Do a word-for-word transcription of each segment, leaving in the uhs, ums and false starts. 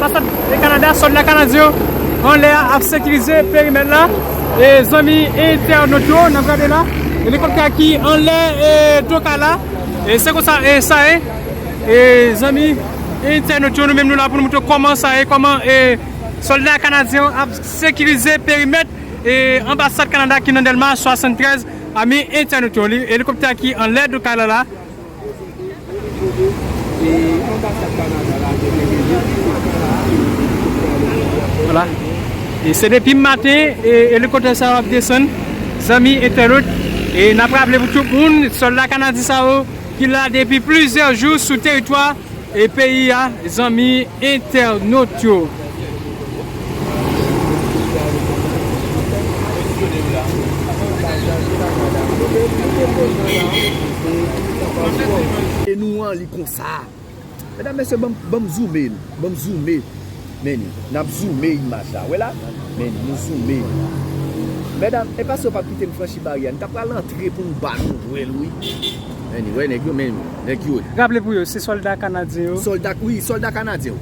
Anbasad Kanada, sòlda kanadyen yo anlè a ap sekirize perimèt la. E zanmi entènot yo, n ap gade la, elikoptè ki anlè e Doka la. E se konsa e sa ye. E zanmi entènot yo, nou menm nou la pou nou montre kòman sa ye, kòman e sòlda kanadyen yo ap sekirize perimèt e anbasad Kanada ki nan Dèlma swasanntrèz. Ami entènot yo, li- elikoptè ki anlè Doka la la. Vwala. E se depi maten e elikoptè sa yo ap desann, zanmi entènot. E n ap raple pou tout moun, sòlda kanadyen sa yo ki la depi plizyè jou sou teritwa e peyi a, zanmi entènot yo. E nou an li konsa. Medam, mesye, ban m, ban m zoume l. Ban m zoume. Men ni, n ap zoume imaj la. Wè la? Men ni, nou zoume. Medam, e pase yo p ap kite n franchi baryè a. N ta pral antre pou n ba nou wè l, wi. Men ni, wè nèg yo, men ni, nèg yo. Raple pou yo, se sòlda kanadyen yo. Sòlda, wi, sòlda kanadyen yo.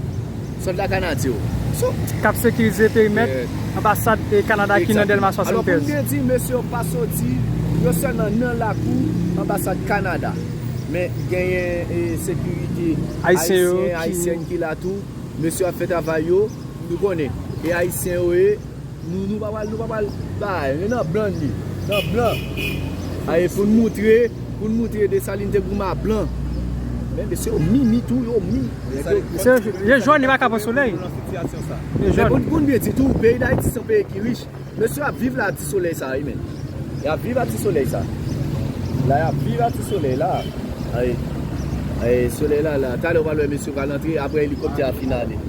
Sòlda kanadyen yo. So, k ap sekirize perimèt anbasad e Kanada ki nan Dèlma swasanntrèz. Alò, pou m te di, mesye yo pa soti, yo sèlman nan lakou anbasad Kanada. Men genyen e sekirite ayisyen, ayisyèn ki la tou. Mesye ap fè travay yo, nou konnen. E ayisyen yo ye, nou, nou pa pral, nou pa pral bay, men nan blan li, nan blan. Aye, pou n moutre, pou n moutre Desalin te goumen a blan. Men mesye yo mimi tou, yo mi. Se, yo jòn, li pa ka pran solèy. Yo jòn. Men pou, pou n byen di tou, peyi Dayiti se yon peyi ki rich. Mesye ap viv la ti solèy sa, wi, men. Y ap viv a ti solèy sa. La, y ap viv a ti solèy la. Ay, ay, solèy la, la. Talè w pral wè mesye pral antre, apre elikoptè a fin ale.